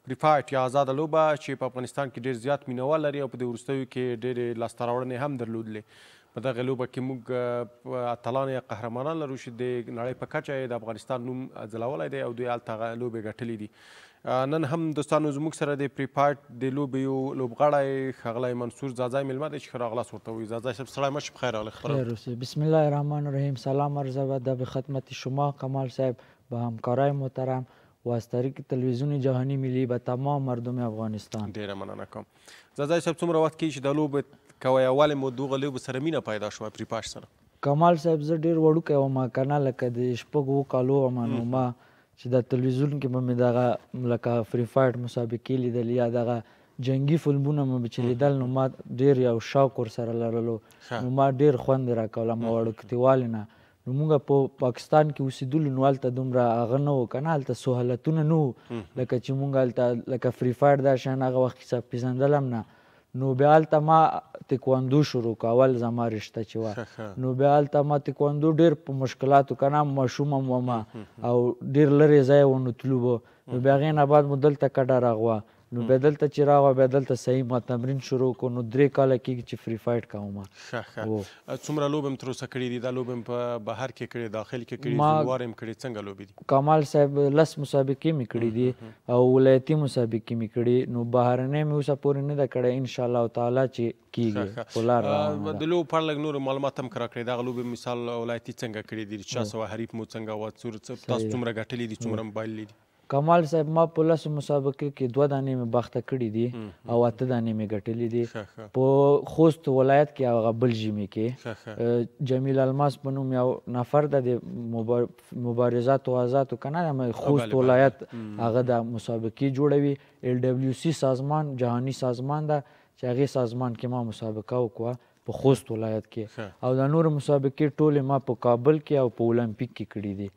فري فایټ یا آزاده لوبه چې په افغانستان کې ډېر زیات مینهوال لري او په دې وروستیو کې ډېرې لاسته راوړنې هم درلودلې. په دغه لوبه کې موږ اتلان یا قهرمانان لرو چې د نړۍ په کچه یې د افغانستان نوم ځلولی دی او دوی هلته هغه لوبې ګټلې دي. نن هم دوستانو زموږ سره د فري فایټ د لوبې یو لوبغاړی ښاغلی منصور ځاځی مېلمه دی چې ښه راغلاست ورته وایو. ځاځی صاحب ستړی مه شې، په خیر راغلې. خیر اوسې. بسم الله الرحمن الرحیم. سلام عرض ادب خدمت شما کمال صاحب به همکارای محترم و از طریق تلویزیون جهانی ملی به تمام مردم افغانستان. ډېره مننه کوم. ځاځی صاحب څومره وخت کېږي چې دا لوبه کوئ او ولې مو دغه لوبو سره مینه پیدا شوه فري فایټ سره؟ کمال صاحب زه ډېر وړوکی وم که نه، لکه د 6 کالو وم، نو ما چې دا تلویزیون کې به مې دغه لکه فري فایټ مسابقې لیدل یا دغه جنګي فلمونه مې چې لیدل، نو ما ډېر یو شوق ورسره لرلو، نو ما ډېر خوند یې راکوله ما وړوکتیوالي نه. نو موږ په پاکستان کې اوسېدلو، نو هلته دومره هغه نه و که نه، هلته سهولتونه نه وو لکه چې موږ هلته لکه فري فایټ دا شیان هغه وخت کې څه پېژندل هم نه. نو بیا هلته ما تکواندو شروع کړه، اول زما رشته چې وه، نو بیا هلته ما تکواندو ډېر په مشکلاتو که نه، ماشوم هم وم او ډېر لرې ځای و، نو تلو به. نو بیا هغې نه بعد مو دلته کډه راغوه، نو بیا دلته چې راغوه بیا دلته صحیح ما تمرین شروع کړو، نو 3 کاله کېږي چې فري فایټ کوم. ښه ښه. څومره لوبې هم تر اوسه کړې دي؟ دا لوبې هم په بهر کې کړې، داخل کې کړې، زونوار هم کړې، څنګه لوبې دي؟ کمال صاحب 10 مسابقې مې کړې دي او ولایتي مسابقې مې کړې، نو بهرنۍ مې اوسه پورې نه ده کړې، ان شاء الله تعالی چې کېږي خو لار روانه ده. د لوبو په اړه لږ نور معلومات هم که راکړئ. دغه لوبې مثال ولایتي څنګه کړې دي، چا سوه حریف مو څنګه وه، تاسو څومره ګټلې دي، څومره مو بایللې دي؟ کمال صاحب ما په 10 مسابقې کې 2 دانې مې باخته کړې دي او 8 دانې مې ګټلې دي. په خوست ولایت کې هغه بل ژمي کې جمیل الماس په نوم یو نفر ده د مبارزاتو آزادو که نه، خوست ولایت هغه د مسابقې جوړوي. ال ډبلیو سی سازمان جهاني سازمان ده چې هغې سازمان کې ما مسابقه وکړه په خوست ولایت کې، او دا نور مسابقې ټولې ما په کابل کې او په المپیک کې کړې دي.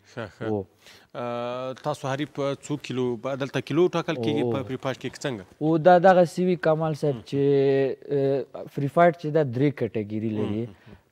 تاسو حریف څو کیلو دلته کیلو ټاکل کېږي په فري فایټ کې څنګه؟ او دا دغسې وي کمال صاحب چې فري فایټ چې دا 3 کټګوري لري،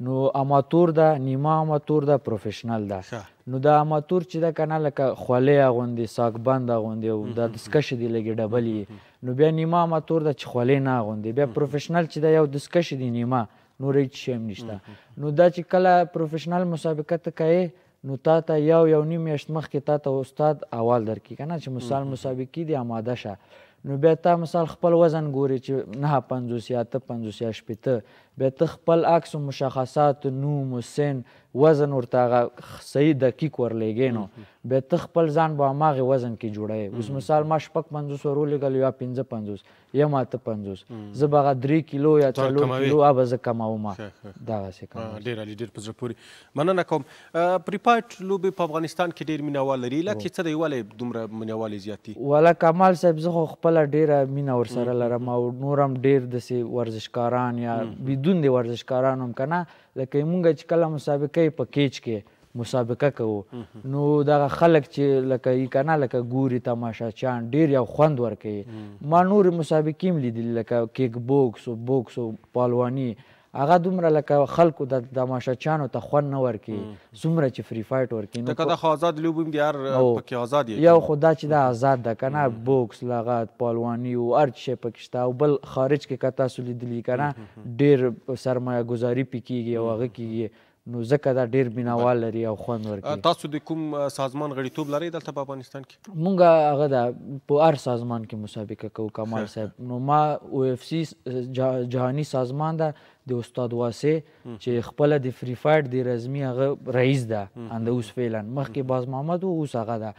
نو اماتور ده، نیمه اماتور ده، پروفیشنل ده. نو دا اماتور چې ده که نه لکه خولۍ اغوندي، ساکبند اغوندي او دا دستکشې دي لږې ډبلې، نو بیا نیمه اماتور ده چې خولۍ نه اغوندي. بیا پروفیشنل چې ده یو دستکشې دي نیمه، نور هېڅ شی هم نشته. نو دا چې کله پروفیشنل مسابقه ته کوې، نو تا ته یو نیم میاشت مخکې تا ته استاد اول درکړي که نه چې مثال مسابقې دي اماده شه. نو بیا تا مثال خپل وزن ګورې چې 59 یا 58 یا 60، بیا ته خپل عکس و مشخصات، نوم و سن، وزن ورته هغه صحیح دقیق ورلېږې، نو بیا ته خپل ځان به هماغې وزن کې جوړوې. اوس مثال ما 56 ور ولېږل یا 55 یا ما 58، زه به هغه 3 کیلو یا 4 کیلو هغه به زه کموم، دغسې کموم. ډېر عالي، ډېر په زړه پورې، مننه کوم. فري فایټ لوبې په افغانستان کې ډېر مینهوال لري، علت یې څه دی، ولې دومره مینهوال یې زیات دي؟ والا کمال صاحب زه خو خپله ډېره مینه ورسره لرم او نور هم ډېر داسې ورزشکاران یا بدون د ورزشکارانو هم که نه، لکه مونږ چې کله مسابقه یې په کیچ کې مسابقه کوو، نو دغه خلک چې لکه یې که نه لکه ګوري تماشاچیان ډېر یو خوند ورکوي. ما نورې مسابقې هم لیدلي لکه کیک بوکس او بوکس او پالواني، هغه دومره لکه خلکو د تماشاچیانو ته خوند نه ورکوي څومره چې فري فایټ ورکوي. ځکه دا خو آزاد لوبې هم دي، هر پکې آزاد یې. یو خو دا چې دا آزاد ده که نه، بوکس، لغت، پالواني او هر څه شی پکې شته. او بل خارج کې که تاسو لیدلي که نه ډېر سرمایه ګذاري پې کېږي او هغه کېږي، نو ځکه دا ډېر مینهوال لري او خوند ورکوي. تاسو د کوم سازمان غړیتوب لرئ دلته په افغانستان کې؟ مونږ هغه ده په هر سازمان کې مسابقه کوو کمال صاحب. نو ما او اف سی جهاني سازمان ده د استاد واسع چې خپله د فري فایټ د رزمي هغه رئیس ده اند اوس فعلا، مخکې باز محمد و اوس هغه ده.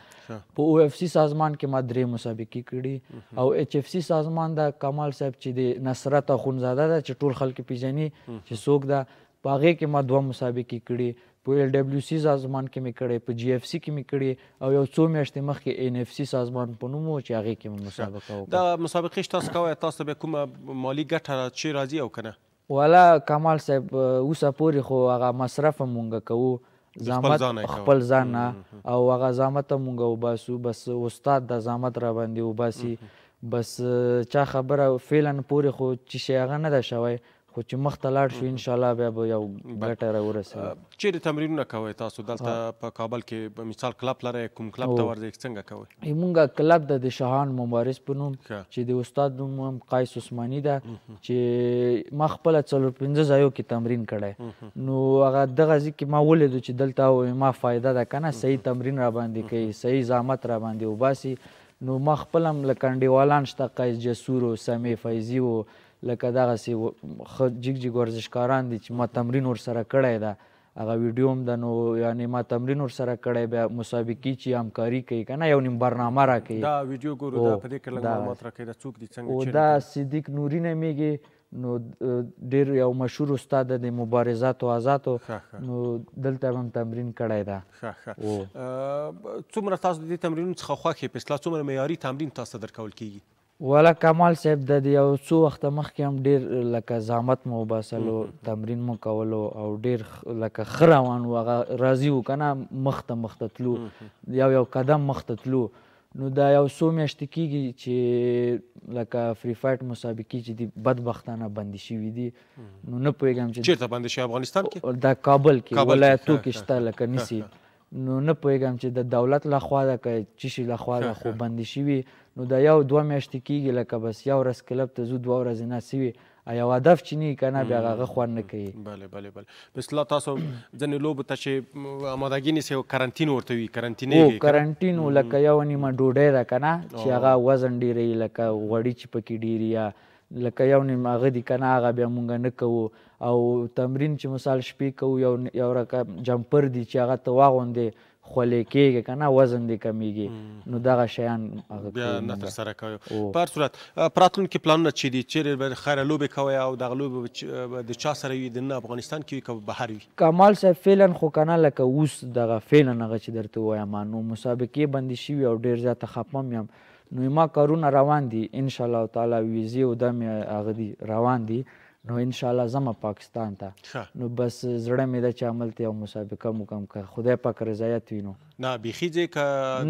په او اف سی سازمان کې ما 3 مسابقې کړي. او اچ اف سی سازمان ده کمال صاحب چې د نصرت اخوندزاده ده چې ټول خلک پېژني چې څوک ده، په هغې کې ما 2 مسابقې کړي. په ال ډبلیو سی سازمان کې مې کړې، په جی اف سی کې مې کړي، او یو څو میاشتې مخکې ان اف سی سازمان په نوم و چې هغې کې مې مسابقه وکړه. دا مسابقې چې تاسو کوئ، تاسو ته بیا کومه مالي ګټه چې راځي او که نه؟ والا کمال صاحب اوسه پورې خو هغه مصرف هم مونږ کوو، زحمت خپل ځان نه، او هغه زحمت هم مونږ وباسو، بس استاد دا زحمت را باندې وباسي، بس چا خبره فعلا پورې خو چې شی هغه نه ده شوی، خو چې مخته لاړ شو ان شاء الله بیا به یو ګټه راورسوي. چیرې تمرینونه کوئ تاسو دلته په کابل کې؟ مثال کلب لرئ، کوم کلب ته ورځئ، څنګه کوئ؟ مونږ کلب ده د شاهان مبارز په نوم چې د استاد نوم هم قیس عثماني ده، چې ما خپله 4-5 ځایو کې تمرین کړی. نو هغه دغه ځای کې ما ولیدو چې دلته ما فایده ده که نه، صحیح تمرین را باندې کوي، صحیح زحمت را باندې وباسي. نو ما خپل هم لکه انډیوالان شته، قیس جسور و سمیع فیضي و، لکه دغسې ښه جګ جګ ورزشکاران دي چې ما تمرین ورسره کړی ده، هغه ویډیو هم ده. نو یعنې ما تمرین ورسره کړی، بیا مسابقې چې همکاري کوي که نه، یو نیم برنامه راکوي. دا ویډیو ګورو، دا په دې کې لږ معلومات راکوي، دا څوک دي، څنګه چیرې؟ دا صدیق نوري نومېږي، نو ډېر یو مشهور استاد ده د مبارزاتو آزاتو، نو دلته هم تمرین کړی ده. ښه ښه. څومره تاسو د دې تمرینونو څخه خوښ یې؟ په اصطلاح څومره معیاري تمرین تاسو ته درکول کېږي؟ والا کمال صاحب د یو څو وخته مخکې هم ډېر لکه زحمت مو وباسلو، تمرین مو کولو او ډېر لکه ښه روان و، هغه راضي و که نه، مخته مخته تلو، یو یو قدم مخته تلو. نو دا یو څو میاشتې کېږي چې لکه فري فایټ مسابقې چې دي بدبختانه بندې شوي دي. نو نه پوهېږم چې چېرته بندې شوي؟ افغانستان کې؟ دا کابل کې، ولایتو کې شته لکه نیسي. نو نه پوهېږم چې د دولت لخوا ده که چی شي لخوا ده، خو بندې شوي. نو دا یو دوه میاشتې کېږي لکه بس یو ورځ کلب ته ځو، 2 ورځې نه سوي، یو هدف چې نه وي که نه بیا هغه خوند نه کوي. بله بله بله. په اصطلاح تاسو ځینې لوبو ته چې آمادګي نیسئ کرنټین ورته وي، کرنټینېږئ؟ کرنټین و، لکه یو نیمه ډوډۍ ده که نه چې هغه وزن ډېروي، لکه غوړي چې پکې ډېري یا لکه یو نیم هغه دي که نه، هغه بیا مونږ نه کوو. او تمرین چې مثال شپې کوو، یو رقم جمپر دي چې هغه ته واغوندې خولې کېږي که نه، وزن دې کمېږي. نو دغه شیان هغه بیا نه ترسره کوئ. په هر صورت په راتلونکي پلانونه چې دي، چېرې به خیره لوبې کوئ او دغه لوبې به د چا سره وي، دننه افغانستان کې وي که بهر وي؟ کمال صاحب فعلا خو که نه لکه اوس دغه فعلا هغه چې درته ووایم، نو مسابقې بندې شوي او ډېر زیاته خفه هم یم. نو ما کارونه روان دي ان شاء الله تعالی، ویزې او دا مې هغه دي روان دي. نو ان شاء الله ځمه پاکستان ته. نو بس زړه مې ده چې هملته یو مسابقه مو کوم، که خدای پاک رضایت وي. نو نه بیخي ځې که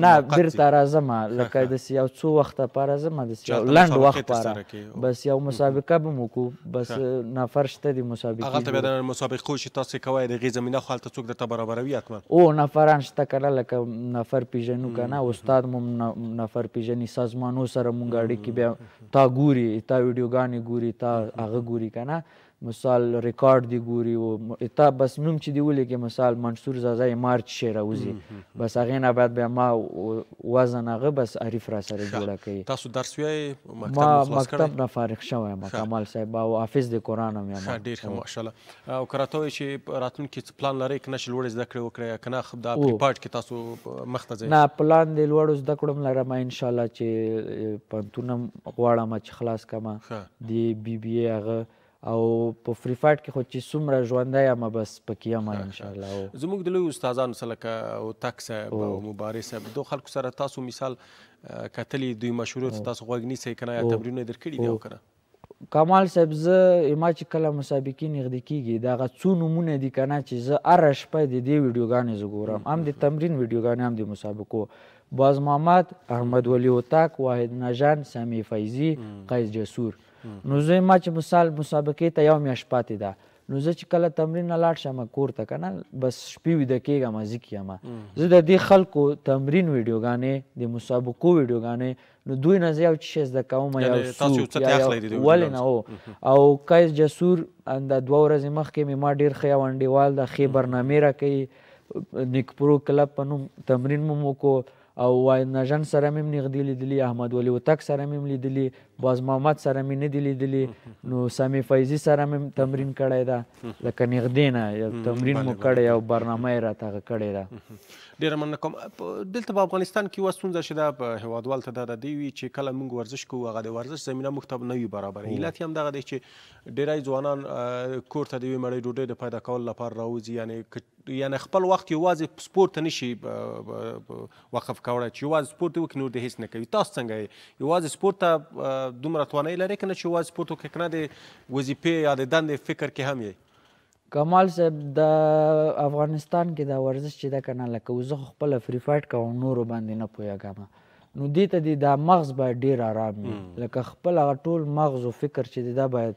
نه بیرته راځمه، لکه داسې یو څو وخته لپاره ځمه، داسې یو لنډ وخت لپاره بس یو مسابقه به مو کوو. بس نفر شته د مسابقې هغلته بیا د مسابقو چې تاسو کوئ د هغې زمینه خو هلته څوک درته برابروي حتما؟ او نفران شته که نه، لکه نفر پیژنو که نه، استاد مو نفر پیژني، سازمانو سره مونږ اړیکې بیا تا ګوري، تا ویډیوګانې ګوري، تا هغه ګوري که نه، مثال ریکارډ دی ګوري او تا بس نوم چې دی ولیکې، مثال منصور ځاځی مارچ شی راوځي، بس هغې نه بعد بیا ما وزن هغه بس حریف را سره جوړه کوي. تاسو درس ویایئ؟ ما مکتب نه فارغ شوی یم کمال صاحب، او حافظ د قرآن هم یم. ښه، ډېر ښه، ماشاءالله. او که راته ووایئ چې راتلونکي څه پلان لرئ که نه چې لوړې زده کړې وکړئ که نه دا فري فایټ کې تاسو مخته ځئ؟ نه، پلان د لوړو زده کړو هم لرم ان شاءالله، چې پوهنتون هم غواړم چې خلاص کړم، د بي بي ای هغه. او په فري فایټ کې خو چې څومره ژوندی یم بس پکې یم ان شاء الله. زموږ د لویو استادانو سره لکه هوتک صاحب او مبارز صاحب دو خلکو سره تاسو مثال کتلي، دوی مشورو ته تاسو غوږ نیسئ که نه، یا تمرینونه یې درکړي دي او که نه؟ کمال صاحب زه ما چې کله مسابقې نږدې کېږي د هغه څو نومونه دي که نه چې زه هره شپه د دې ویډیوګانې زه ګورم، هم د تمرین ویډیوګانې هم د مسابقو. باز محمد، احمد ولي هوتک، واحد نژند، سمیع فیضي، قیس جسور. نو زه ما چې مثال مسابقې ته یو میاشت پاتې ده، نو زه چې کله تمرین نه لاړ شم کور ته که نه، بس شپې ویده کېږم، ځي یم. زه د دې خلکو تمرین ویډیوګانې، د مسابقو ویډیوګانې، نو دوی نه زه یو څه شی زده کوم، یو څوک ولې نه. او قیس جسور دا 2 ورځې مخکې مې ما ډېر ښه یو انډیوال ده، ښې برنامې راکوي، نیک پرو کلب په نوم تمرین مو وکړو. او واحد نژند سره مې هم نږدې لیدلي، احمد ولي هوتک سره مې هم لیدلي، باز محمد سره مې نه دي لیدلي، نو سمیع فیضي سره مې هم تمرین کړی ده، لکه نږدې نه یو تمرین مو کړی او برنامه یې راته هغه کړې ده. ډېره مننه کوم. دلته په افغانستان کې یوه ستونزه چې ده په هېوادوال ته دا ده دی وي چې کله موږ ورزش کوو هغه د ورزش زمینه موږ ته نه وي برابره. علت یې هم دغه دی چې ډېری ځوانان کور ته د یوې مړۍ ډوډۍ د پیدا کولو لپاره راوځي، یعنې خپل وخت یوازې سپورت ته نشي وقف کولی چې یوازې سپورت وکړي نور دې هېڅ نه کوي. تاسو څنګه یې یوازې سپورت ته دومره توانایي لرئ که نه چې یوازې سپورت وکړئ، که نه د وظیفې یا د دندې فکر کې هم یې؟ کمال صاحب د افغانستان کې دا ورزش چې ده که نه، لکه زه خو خپله فري فایټ کوم نورو باندې نه پوهېږم، نو دې ته دې دا مغز باید ډېر ارام وي، لکه خپل هغه ټول مغز او فکر چې دی دا باید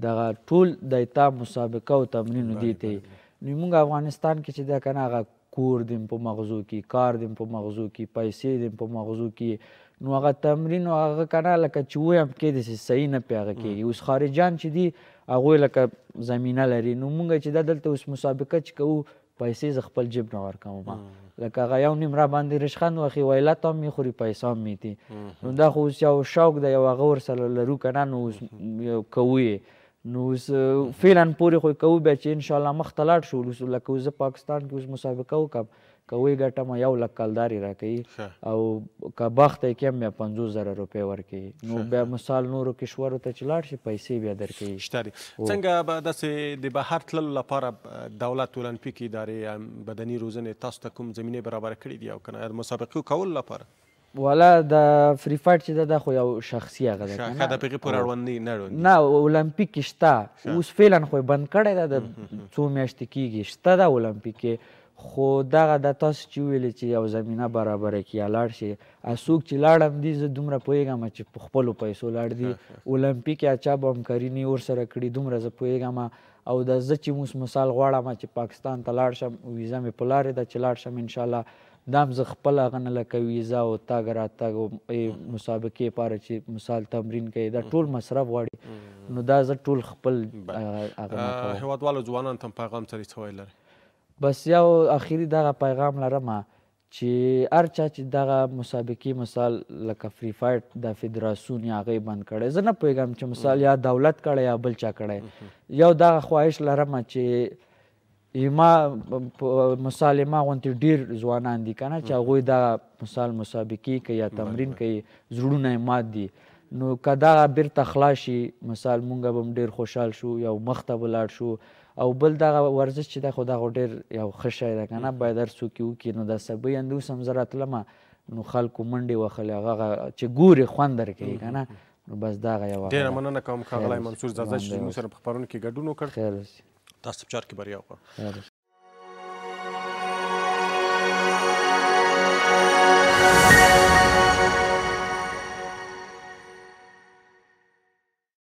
دغه ټول د تا مسابقه او تمرین دی ته. نو موږ افغانستان کې چې دا کنه هغه کور دیم په مغزو کې، کار دیم په مغزو کې، پیسې دیم په مغزو کې، نو هغه تمرین او هغه کنه لکه چې ویم کې داسې صحیح نه پې هغه کېږي. اوس خارجان چې دي هغوی لکه زمینه لري، نو موږ چې دا دلته اوس مسابقه چې کوو پیسې زه خپل جیب نه ورکوم، لکه هغه یو نیم را باندې رشخند وخي وایي لته هم مې خوري پیسې هم مې دي. نو دا خو اوس یو شوق دی، یو هغه ورسره لرو که نه، نو اوس یو کوو یې. نو اوس فعلا پورې خو یې کوو، بیا چې انشاءالله مخته لاړ شو، اوس لکه اوس زه پاکستان کې اوس مسابقه وکړم که ویې ګټم 1 لک کلدارې راکوي، او که باخته یې کړم بیا 50,000 روپۍ ورکوي. نو بیا مثال نورو کشورو ته چې لاړ شي پیسې بیا درکوي. شته دي. څنګه به داسې د بهر تللو لپاره دولت، المپیک ادارې، بدني روزنې تاسو ته کوم زمینې برابره کړې دي او که نه د مسابقو کولو لپاره؟ والا د free fight چې ده دا خو یو شخصي هغه ده که ښه، د هغې پورې اړوند نه اړوند نه، المپیک کې شته. اوس فعلا خو یې بند کړی ده، د څو میاشتې کېږي شته ده المپیک کې. خو دغه د تاسو چې وویلې چې یو زمینه برابره کړي یا لاړ شي، څوک چې لاړ هم دي زه دومره پوهېږم چې په خپلو پیسو لاړ دي. المپیک یا چا به همکاري نه ورسره کړي، دومره زه پوهېږم. او د زه چې اوس مثال غواړم چې پاکستان ته لاړ شم، ویزه مې په لارې ده چې لاړ شم انشاءالله، دا هم زه خپله هغه نه لکه ویزه او تګ راتګ او مسابقې لپاره چې مثال تمرین کوي دا ټول مصرف غواړي، نو دا زه ټول خپل هغه نه کوم. هېوادوالو ځوانانو ته هم پیغام څه څه ویل لرئ؟ بس یو اخري دغه پیغام لرم چې هر چا چې دغه مسابقې مثال لکه free fight د فدراسیون یا هغې بند کړی، زه نه پوهېږم چې مثال یا دولت کړی یا بل چا کړی، یو دغه خواهش لرم چې ما مثال ما غونتې ډېر ځوانان دي که نه چې هغوی دا مثال مسابقې کوي یا تمرین کوي، زړونه یې مات دي، نو که دغه بیرته خلاص شي مثال مونږ به هم ډېر خوشحال شو، یو مخته به لاړ شو. او بل دغه ورزش چې ده خو دغه ډېر یو ښه شی ده که نه، باید هر څوک یې وکړي. نو د سبۍ اند اوس هم زه راتلمه نو خلکو منډې وهلې، هغه چې ګوري خوند درکوي که نه، نو بس دغه یوه ډېره مننه کوم ښاغلی منصور ځاځی چې زموږ سره په خپرونه کې ګډون وکړ. خیر اوسې. تاسو په چار کې بریا وغواړم. خیر اوسې.